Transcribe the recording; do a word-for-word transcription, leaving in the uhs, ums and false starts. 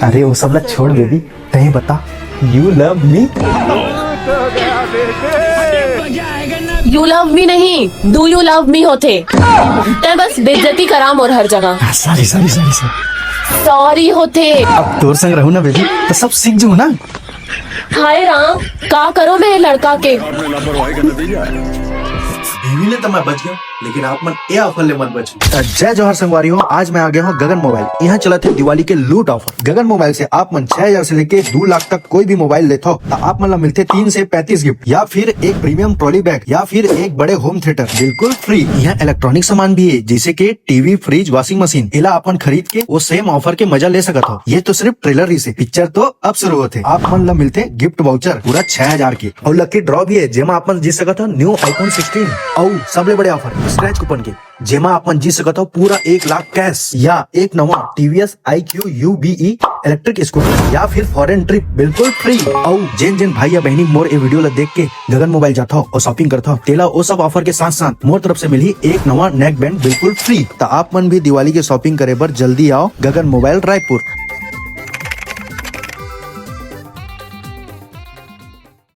अरे वो सब ला छोड़ बेबी, तैं बता, you love me? You love me नहीं, डू यू लव मी होथे। तैं बस बेइज्जती करा मोर हर जगह। Sorry sorry sorry sorry. Sorry होथे। अब तोर संग रहूं ना बेबी, तो सब सीख जाऊं ना। हाय राम, का करो मैं लड़का के। बीवी ले तो मैं बच गया, लेकिन आप मन ए ऑफर ले मत बच। जय जोहार संगवारी हो, आज मैं आ गया हूँ गगन मोबाइल। यहाँ चलत हे दिवाली के लूट ऑफर। गगन मोबाइल से आप मन छह हजार से लेके दो लाख तक कोई भी मोबाइल लेथो, तो आप मन ला मिलथे तीन से पैंतीस गिफ्ट, या फिर एक प्रीमियम ट्रॉली बैग, या फिर एक बड़े होम थिएटर, बिल्कुल फ्री। यहाँ इलेक्ट्रॉनिक सामान भी है, जैसे कि टीवी, फ्रिज, वॉशिंग मशीन। इला अपन खरीद के वो सेम ऑफर के मजा ले सकत हो। ये तो सिर्फ ट्रेलर ही से, पिक्चर तो अब शुरू होथे। आप मन ला मिलथे गिफ्ट वाउचर पूरा छह हजार के, और लकी ड्रॉ भी है, जेमा आप मन जीत सकत हो न्यू आईफोन सिक्सटीन। और सबले बड़े ऑफर स्क्रैच कूपन के, जेमा आप मन जीत सकत हो पूरा एक लाख कैश या एक नवा TVS I Q U B E electric scooter या फिर फॉरेन ट्रिप बिल्कुल फ्री। और जेन जेन भाई या बहनी मोर ए वीडियो ला देख के गगन मोबाइल जाथो और शॉपिंग करथो, तेला ओ सब ऑफर के साथ साथ मोर तरफ से मिलही एक नवा नेक बैंड बिल्कुल फ्री। तो आप मन भी दिवाली के शॉपिंग करे बर जल्दी आओ गगन मोबाइल रायपुर।